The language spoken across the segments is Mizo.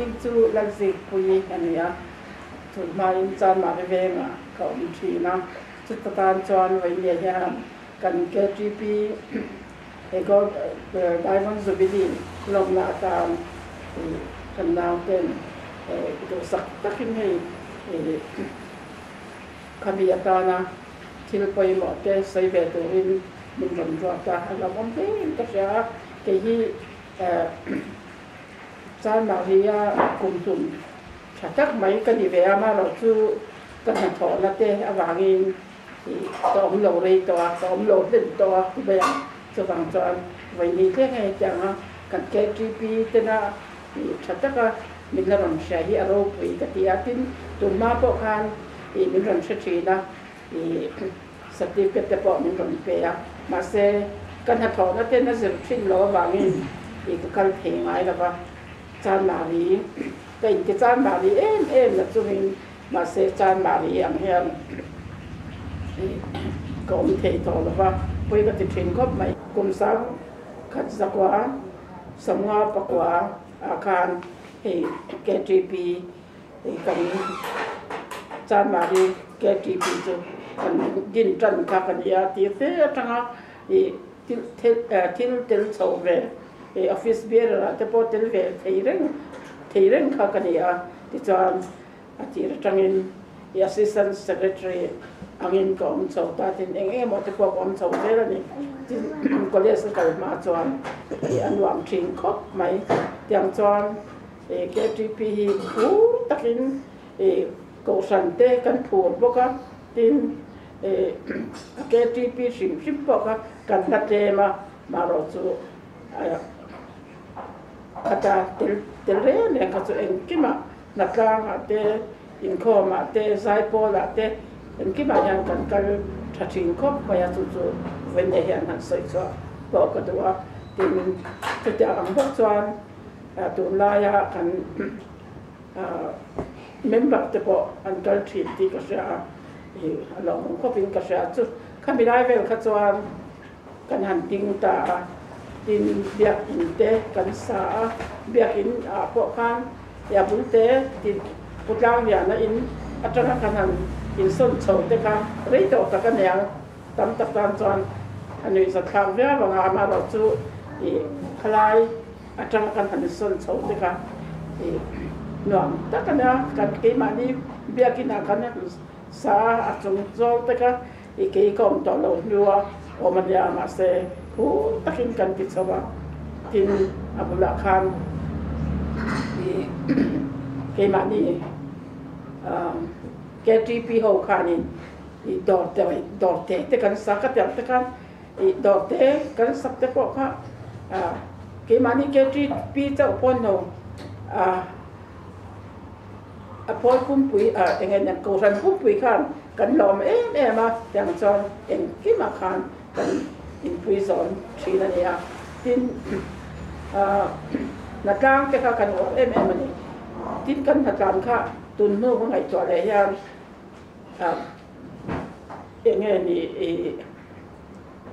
Ka hming chu Lalzikpuii a ni a, tun hmain Chanmari vengah ka awm thin a, chuta tan chuan Vawinia hian kan KTP he Gold Diamond Jubilee lawmna atan kan nauten duhsak takin hei khami atana thil pawimawh te sawi ve turin min rawn ruat a, a lawmawm hlein ka hria a, kei hi Chanmahria kum hlum tha tak mai ka ni ve a, amaherawhchu ka hnathawhna te avangin ka awm lo rei tawh a, ka awm lo hlen tawh a ti mai ang. Chuvang chuan vawiini thleng hei hetiang a kan KTP tena tha taka min la rawn hria hi a ropui ka ti a, tin tunhma pawh khan min rawn hre thin a, certificate te pawh min rawn pe a, mahse ka hnathawhna ten a zir thin lo avangin ka kal thei ngai lo va, Chanmari ka inti Chanmari em em na chungin mahse Chanmari ang hian ka awm thei tawh lo va, pawi ka ti thin khawp mai. Kum sang khat zakua sawmnga pakua ah khan hei KTP Kan Chanmari KTP chu kan din tan kha ka nia tih fe atanga ih thil tel chho ve ih office bearer ah te pawh tel ve thei reng thei reng kha ka ni a, tichuan a tir atangin ih assistant secretary angin ka awm chho ta tin eng eng emaw te pawh ka awm chho zel a ni. Tin college ka kal hma chuan ih a nuam thin khawp mai tiang chuan. KTP hi phur takin kohhran te kan phur bawk a, tin a KTP hrim hrim pawh kha kan hla tlem a, marawh chu khata tel tel reng reng kha chu engkimah hnatlangah te, inkhawmah te, zaipawlah te engkimah hian kan kal tha thin khawp mai a, chu chu vawiin hian han sawi chhuah pawh ka duh a, tin chutiang ang bawk chuan. Tunlaia kan member te pawh an kal thin tih ka hria a, a lawmawm khawpin ka hria. Chu khami lai vel kha chuan kan han ding ta a, tin biakin te kan sa a, biakin ah pawh khan a bul te tin Pu Tlangliana in atanga kan han insawn chho te kha rei tawh tak a nia. Tam tak tan chuan a nuihzathlak viau ang a, amaherawhchu ih khalai atanga kan han sawn chho te kha ih nuam tak a nia, kan keimahni biakinah kan han sa a, a chung zawl te kha ih kei ka awm tawh lo hnua awm a nia, mahse phur takin kan ti chho a, tin a bulah khan ih keimahni KTP ho khanin Ih dawr te dawr te te kan sak a tiang te khan ih dawr te kan sak te pawh kha ah keimahni KTP chauh pawn lo ah a pawl pumpui ah eng nge kohhran pumpui khan kan lawm em em a tiang chuan engkimah khan kan inpui zawn thin a ni a tin ah hnatlang te kha kan uar em em a ni tin kan hnatlang kha tun hnu ka ngaihtuah leh hian. Eng nge ni i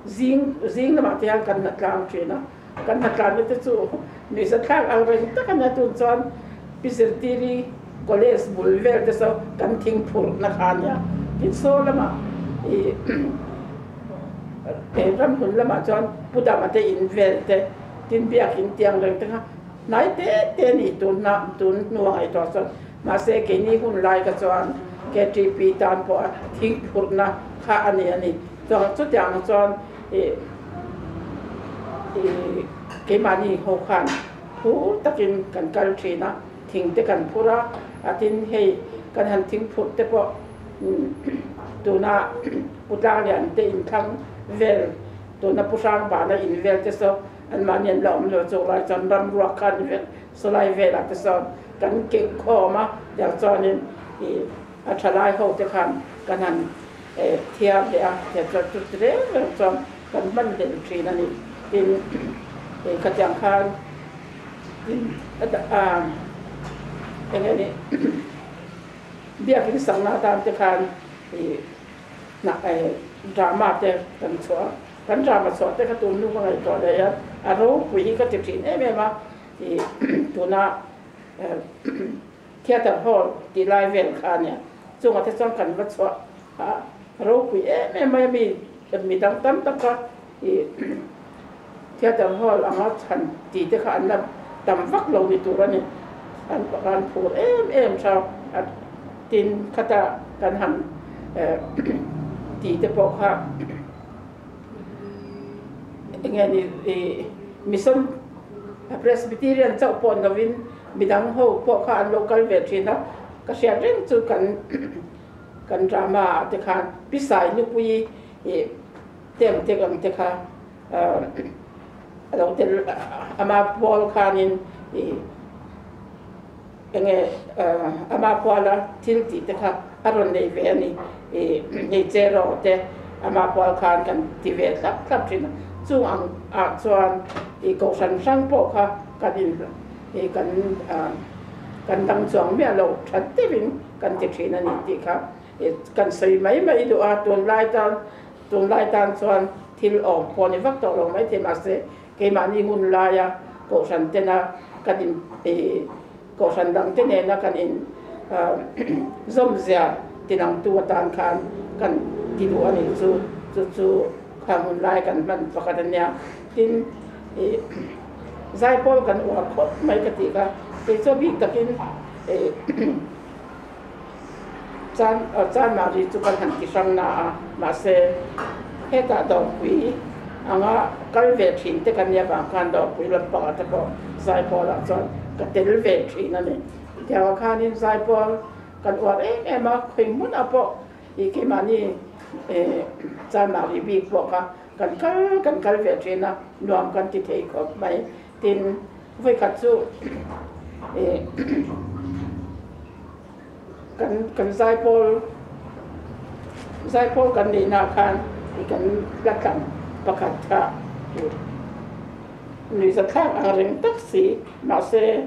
zing zing lamah te hian kan hna tlang thin a, kan hna tlanna te chu nuihzathlak ang reng tak a nia tun chuan Pi Zirtiri college bul vel te saw kan thing phurhna kha a nia, tin saw lamah i ramhun lamah chuan Pu Dama te in vel te tin biakin tiang reng te kha hnai te te a ni tun hna tun hnu a ngaihtuah chuan. Mahse, keini hun lai kha chuan KTP tan pawh a thing phurhna kha a ni a ni. Chuan chutiang chuan ih ih keimahni ho khan phur takin kan kal thin a, thing te kan phur a, a tin hei kan han thing phurh te pawh tuna Pu Tlanglian te inthlang vel tuna Pu Hrangbana in vel te saw anmahni an la awm lo chu lai chuan ramruak kha an vel Sawlai velah te sawn kan keuh khawm a, tiang chuanin ih a thalai ho te khan kan han thiar leh a, tiang chuan chu ti reng reng chuan kan hman hlel thin a ni. Tin, ih khatiang khan tin eng nge ni biakin sakna atan te khan ih hnah drama te kan chhuah a, kan drama chhuah te kha tun hnu ka ngaihtuah leh hian a ropui hi ka ti thin em em a. Tuna Theatre Hall tih lai vel kha a nia. Chungah te chuan kan va chhuah a ropui em em mai a mi mi dang tam tak kha ih Theatre Hall anga chhan tih te kha an la tam vak lo ni tur a ni. An an phur em em tha a tin khata kan han tih te pawh kha Enge ni ih Mission Presbyterian chauh pawh ni lovin midang ho pawh kha an lo kal ve thin a, ka hriat reng chu kan kan drama ah te khan Pisai nupui ih tem te ang te kha a lo tel ama pawl khanin ih enge ama puala thil tih te kha a rawn nei ve a ni ih hei cheraw te ama pual khan kan ti ve thlap thlap thin a chung ang ah chuan ih kohhran hrang pawh kha kan in ih kan kan dang chuang miah lo that deuhin kan ti thin a ni tih kha ih kan sawi mai mai duh a tunlai tan tunlai tan chuan thil awm pawh ni vak tawh lo maithei mahse Keimahni hun laia kohhran tena kan in kohhran dang te nena kan in zawmzia tinangtu atan khan kan ti duh a nih chu, chu chu khang hun lai kan hman pakhat a nia. Tin, ih zaipawl kan uar khawp mai ka tih kha, kei chu a bik takin ih chan chanmahri chu kan han ti hrang na a, mahse hetah dawrpui anga kal ve thin te kan nia vang khan dawrpui lampangah te pawh zaipawlah chuan ka tel ve thin a ni. Tiangah khanin zaipawl kan uar em em a, khawi hmunah pawh ih keimahni chanmahri bik pawh kha kan kal kan kal ve thin a, nuam kan ti thei khawp mai. Tin, vawikhat chu ih kan kan zaipawl zaipawl kan nihna khan ih kan la tlang pakhat kha ih nuihza thlak ang reng tak si mahse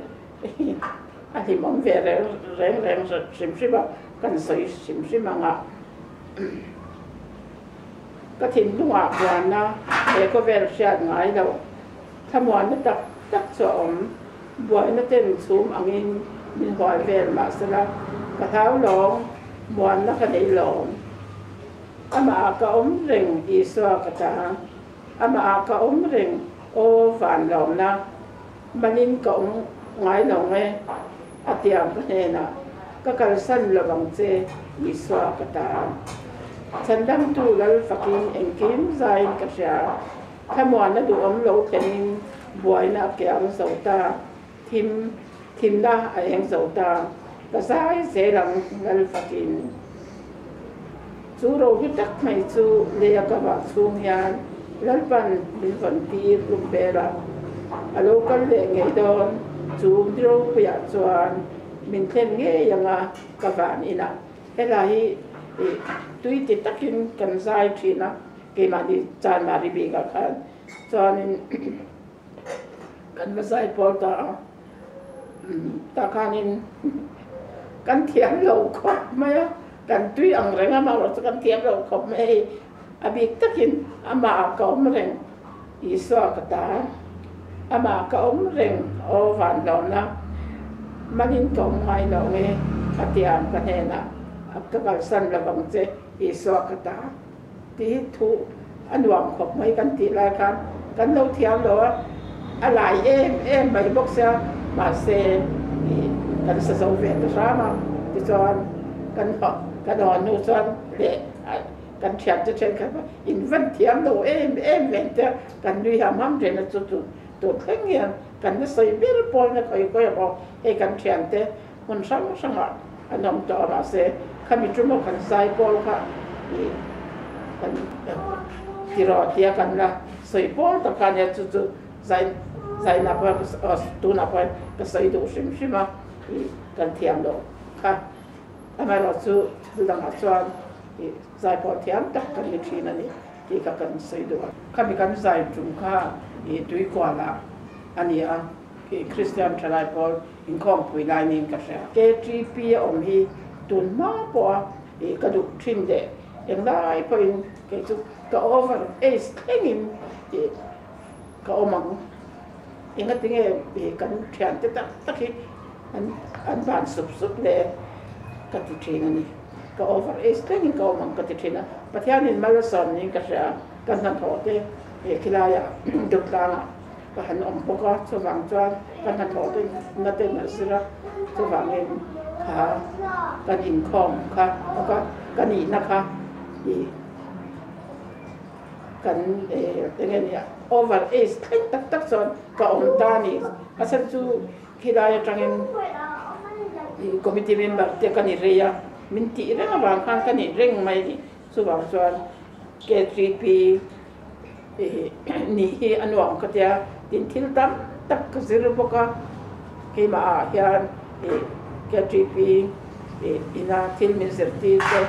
a hlimawm ve reng reng reng hrim hrim a kan sawi hrim hrim ang a. Ka thinlungah buana he khawvel hriat ngai loh Thlamuanna tak tak chu a awm. Buaina ten chhum angin min huai vel mahsela ka hlau lawng, muanna ka nei lawm. Amah ah ka awm reng Isua ka ta, amah ah ka awm reng aw van lawmna, malin ka awm ngai lo nge a tiang ka hnenah ka kalsan lo vang che Isua ka ta. Chhandamtu Lal fakin engkim zaiin ka hria. Thlamuanna duhawm lo thlenin buaina a kiang zo ta, thim thimna a eng zo ta, ka zai zel ang lal fakin. Chu rohlu tak mai chu lei a ka vah chhung hian Lalpan min vawn tir hlum vel a, a lo kal leh ngei dawn chu ropuiah chuan min thlen ngei anga ka van inah helai hi tui ti takin kan zai thin a. Keimahni Chanmari bikah khan chuanin kan va zai pawl ta a, tah khanin kan thiam lo khawp mai a, kan tui ang reng a, amaherawhchu kan thiam lo khawp mai a hei, a bik takin amah ka awm reng Isua ka ta, amah ka awm reng aw vanlawmna malin ka awm ngai lo nge a tiang ka hnenah ka kalsan lovang che Isua ka ta. Tih thu a nuam khawp mai kan tih lai khan kan lo thiam lo a, a lai em em mai bawk sia, mahse ih kan sa zo ve ta hram a, tichuan kan kan haw hnu chuan leh kan thiam te thenkhat pawh in van thiam lo em em ve te kan nui ham ham thin a, chu chu tun thleng hian kan la sawi ber pawl na khawi khawi a maw hei kan thiam te Hmun hrang hrangah an awm tawh a, mahse khami ṭumaw kan zai pawl kha ih kan tiraw tia kan la sawi pawl tak kha ania, chu chu zai zaina pawh tunah pawh hian ka sawi duh hrim hrim a, ih kan thiam loh kha. Amaherawh chu thil dangah chuan ih zai pawl thiam tak kan ni ṭhin a ni tih kha kan sawi duh a. Khami kan zai ṭum kha ih tuikualah a ni a, ih Kristian ṭhalai pawl Inkhawmpui lai niin ka hria. KTP a awm hi tun hma pawha ih ka duh thin leh englai pawhin kei chu ka over age thlengin ih ka awm ang. Engatinge ih kan thiante tak tak hi an an ban sup sup le ka ti thin a ni. Ka over age thlengin ka awm ang ka ti thin a, Pathianin mal a sawm niin ka hria a, ka hnathawh te he khilaiah Durtlangah ka han awm bawk a, chuvang chuan ka hnathawh te na ten a zir a, chuvangin kha kan inkhawm kha ka ka nihna kha ih kan eng nge nia over age thleng tak tak chuan ka awm ta a ni. A chhan chu khilai atangin committee member te ka ni rei a, min tih reng avang khan ka nih reng mai a ni. Chuvang chuan K3P nih hi a nuam ka tia, tin thil tam tak ka zir bawk a, keimah ah hian K3P ina thil min zirtir te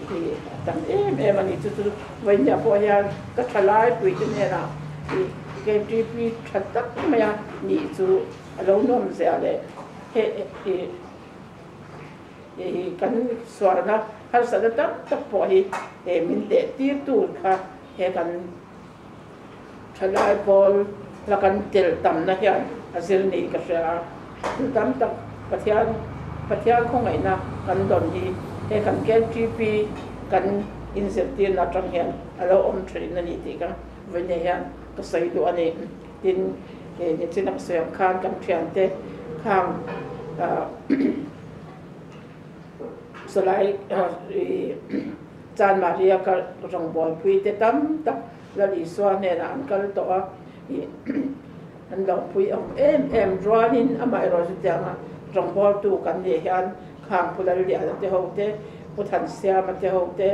hi a tam em em a ni. Chu chu vawinia pawh hian ka thalai pui te hnenah K3P tha tak maia nih chu a lo nuam zia leh he Hei kan sualna harsatna tam tak pawh hi he min leh tir tur kha he kan thalai pawl la kan tel tamna hian a zir niin ka hria a. Thil tam tak Pathian Pathian khawngaihna kan dawn hi he kan KTP kan inzirtirna atang hian a lo awm thin a ni tih ka vawiin hian ka sawi duh a ni. Tin, he nichin a ka sawi ang khan kan thiante khang Salai Chan Maria ka rawngbawlpui te tam tak Lal Isua hnenah an kal tawh a, an lo pui awm em em rualin amaherawhchu chutianga rawngbawltu kan nih hian khang Pu Lalliana te ho te, Pu Thansiama te ho te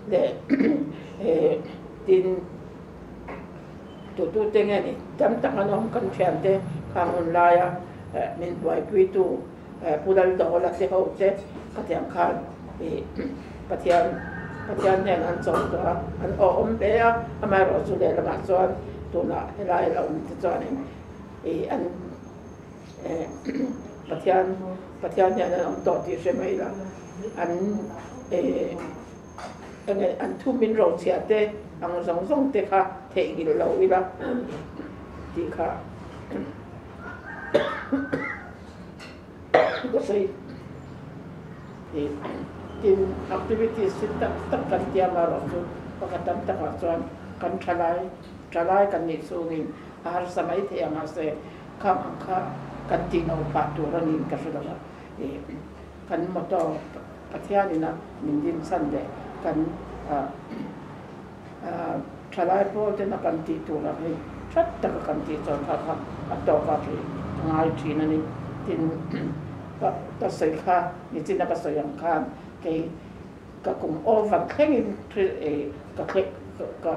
leh tin Tutute nge ni tam tak an awm kan thiante khang hun laia min buaipuitu Pu Laldawla te ho te khatiang khan ih Pathian Pathian hnen an chawm tawh a, an aw awm hle a, amaherawhchu lehlamah chuan tunah helai la awm te chuanin ih an Pathian Pathian hnen an awm tawh tih hre mai la an ih Enge an thu min rochhiah te ang zawng zawng te kha theihnghilh lo ila tih kha ka sawi tih tin activities hi tak tak kan tia marawh chu pakhat tam takah chuan kan thalai thalai kan nih chhungin a harsa mai thei ang mahse khang ang kha kan tih no phah tur a niin ka hre lo a kan motor Pathianin a min din chhan leh kan thalai pawl ten a kan tih tur ang hi that taka kan tih chuan kha kha a tawk a ri a ngai thin a ni. Tin, ka sawi kha nichina ka sawi ang khan kei ka kum over thlengin ka ka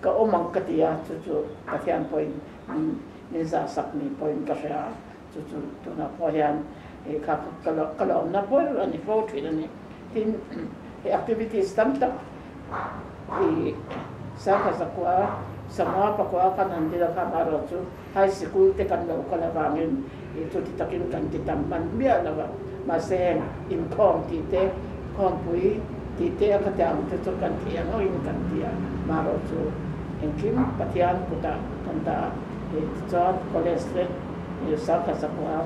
ka awm ang ka ti a, chu chu Pathian pawhin min zah sak ni pawhin ka hria a. Chu chu tunah pawh hian hei kha ka la awmna ber a ni fo thin a ni. Tin, hei activities tam tak i sangha zakua, sangha pakua kan han dil a kha amaherawh chu high sikul te kan lo kal avangin i chuti takin kan ti tam hman miah lo va. Mahse heng inkhawm tih te, khawmpui tih te a khatiang ang te chu kan thih ang angin kan ti a, amaherawh chu engkim Pathian kutah kan dah a. Tichuan college te Sangha zakua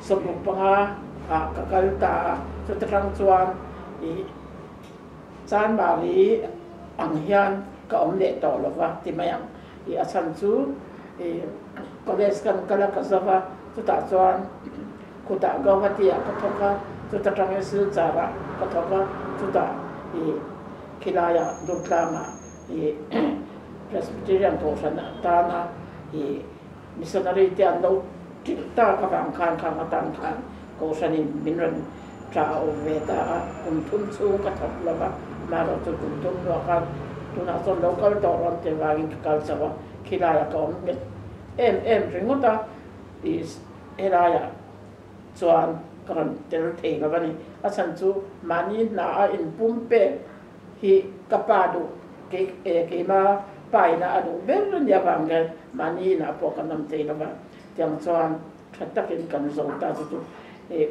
65 ah ka kal ta a, chuta tang chuan ih Chanmari ang hian ka awm leh tawh lo va ti mai ang. Ih a chhan chu ih college kan kal a ka zo va, chutah chuan khutah Guwahati ah ka thawk a, chuta tangin Silchar ah ka thawk a, chutah ih khilaiah Durtlangah ih Presbyterian Kohhran atana ih Missionary te an lo ṭilh tak avang khan khang atan khan Kohhranin min rawn ṭah a awm ve ta a, kum thum chhung ka thawk lo va, amaherawhchu kum thum hnuah khan tunah chuan lo kal tawh rawn ti vangin ka kal chauh a, khilaiah ka awm nghet em em ringawt a, ih helaiah chuan ka rawn tel thei lo a ni. A chhan chu mahni hna a inpum pek hi ka pa duh kei keima pa ina a duh ber a nia vang hian mahni inah pawh kan awm thei lo va, tiang chuan tha takin kan zo ta chu chu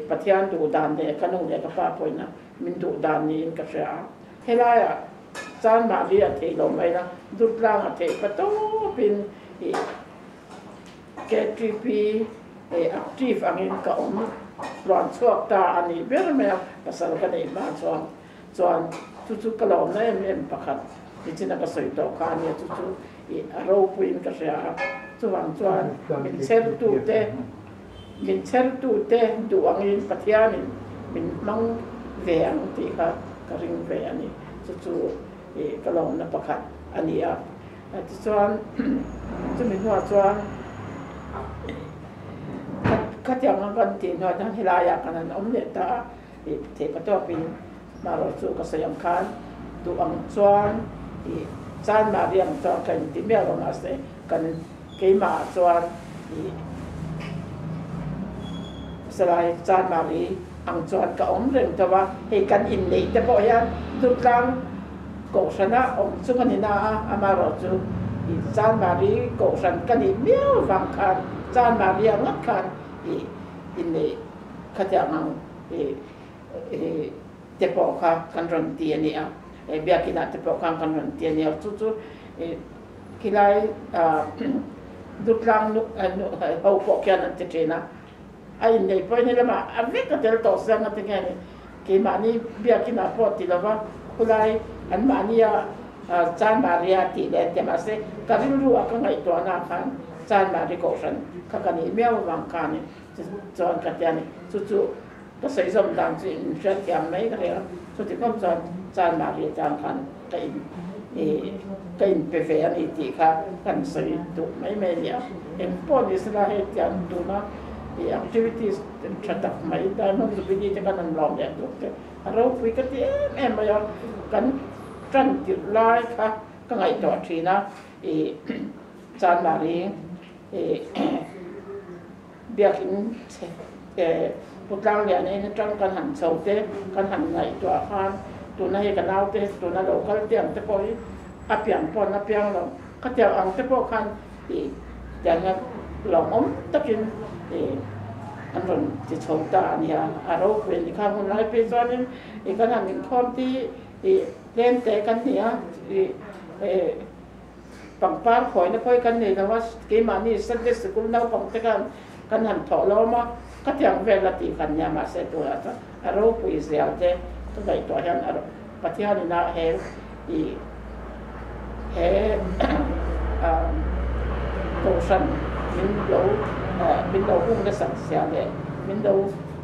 Pathian duh dan leh ka nu leh ka pa pawhina min duh dan niin ka hria a. Helaiah chuan mahni a theih lo mai la, Durtlang a theih pa tawpin KTP. Active angin ka awm tluan chhuak ta a nih ber mai a, pasal ka neih hma chuan chuan chu chu ka lawmna em em pakhat nichina ka sawi tawh kha a nia, chu chu ih a ropuiin ka hria a, chuvang chuan min chhertute min chhertute duh angin Pathianin min hmang ve ang tih kha ka ring ve a ni, chu chu ih ka lawmna pakhat a ni a. Tichuan, chumi hnuah chuan khatiang ang kan tih hnuah hian helaiah kan han awm leh ta a, ih theih patawpin hmarawh chu ka sawi ang khan duh ang chuan ih chan mah riang chuan ka inti miah lo mahse kan keimahah chuan ih salai chan mah ri ang chuan ka awm reng tho a, hei kan inneih te pawh hian Durtlang Kohhrana awm chung a ni na a, amaherawhchu i Chanmari Kohhran ka nih miau vang khan Chanmari ah ngawt khan i inneih khatiang ang i i te pawh kha kan rawn ti a ni a, biakin ah te pawh khan kan rawn ti a ni a, chu chu i khilai Durtlang ho pawh khian an ti thin a, a inneih pawhin helamah a vek a tel tawh sia ngati nge ni. Keimahni biakinah pawh ti lova khulai anmahnia Chanmaria tih leh tia mahse ka rilru a ka ngaihtuahna khan Chanmari kohhran kha ka nih miau avang khan chuan ka tia ni. Chu chu ka sawi zawm dan chu in hriatthiam mai ka ring a, chuti khawp chuan Chanmari atang khan ka in ka in pe ve a ni tih kha kan sawi duh mai mai a ni a. Engpawh ni sela hei tiang tuna i activities tha tak mai Diamond Jubilee te khan an lawm leh tuk te a ropui ka ti em em mai a, kan tan tirh lai kha ka ngaihtuah thin a, i Chanmari i biakin chhe Putlang lian in atang kan han chho te kan han ngaihtuah khan tuna hei ka naute tuna lo kal te ang te pawh hi a piang pawh an a piang lo khatiang ang te pawh khan ih tiang hian lawmawm takin ih an rawn ti chho ta a nia a ropui a ni kha hun lai phei chuanin ih kan han inkhawm te hi ih tlem te kan ni a ih eh Pangpar khawina pawh hi kan nei lo a, keimahni Sunday sikul naupang te khan kan han thawh lawm a, ka tiang vel a tih kan nia mahse tunah chuan a ropui zel te ka ngaihtuah hian a Pathian ina he ih he Kohhran min lo min lo hung nasat zia leh min lo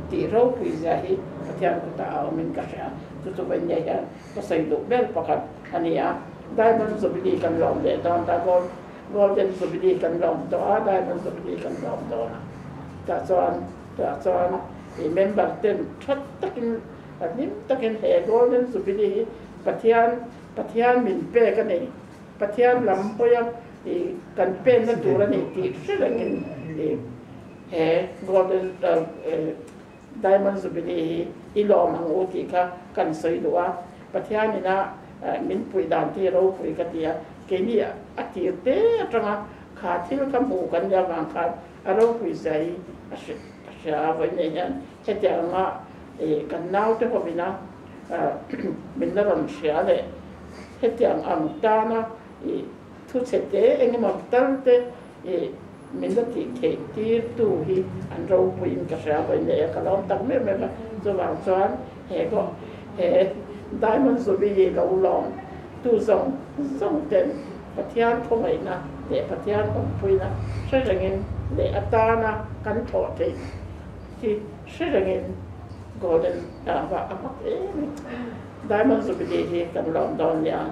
tih ropui zia hi Pathian kutah a awmin ka hria chu chu vawiin hian Ka sawi duh ber pakhat a ni a, Diamond Jubilee kan lawm leh dawn ta, Gold Golden Jubilee kan lawm tawh a, Diamond Jubilee kan lawm dawn a, tah chuan tah chuan i member ten tha takin hlim takin he Golden Jubilee hi Pathian Pathian min pek a ni, Pathian lam pawia i kan penna tur a ni tih hre rengin i he Golden Diamond Jubilee hi i lawm ang u tih kha kan sawi duh a, Pathian ina min puih dan te hi ropui ka ti a, keini a tir te atanga kha thil kha hmuh kan nih avang khan a ropui zia hi a hria a, vawiin hian hetiang anga kan naute hovina min la rawn hria leh hetiang ang tana thu chhe te engemaw tal te Min la tih theih tir tu hi an ropuiin ka hria vawi leh a, ka lawm tak meuh meuh a, chuvang chuan he pawh he Diamond Jubilee lo lawm tu zawng zawng ten Pathian khawngaihna leh Pathian awmpuina hre rengin leh atana kan thawh theih hi hre rengin Golden a mak em em Diamond Jubilee hi kan lawm dawn nia.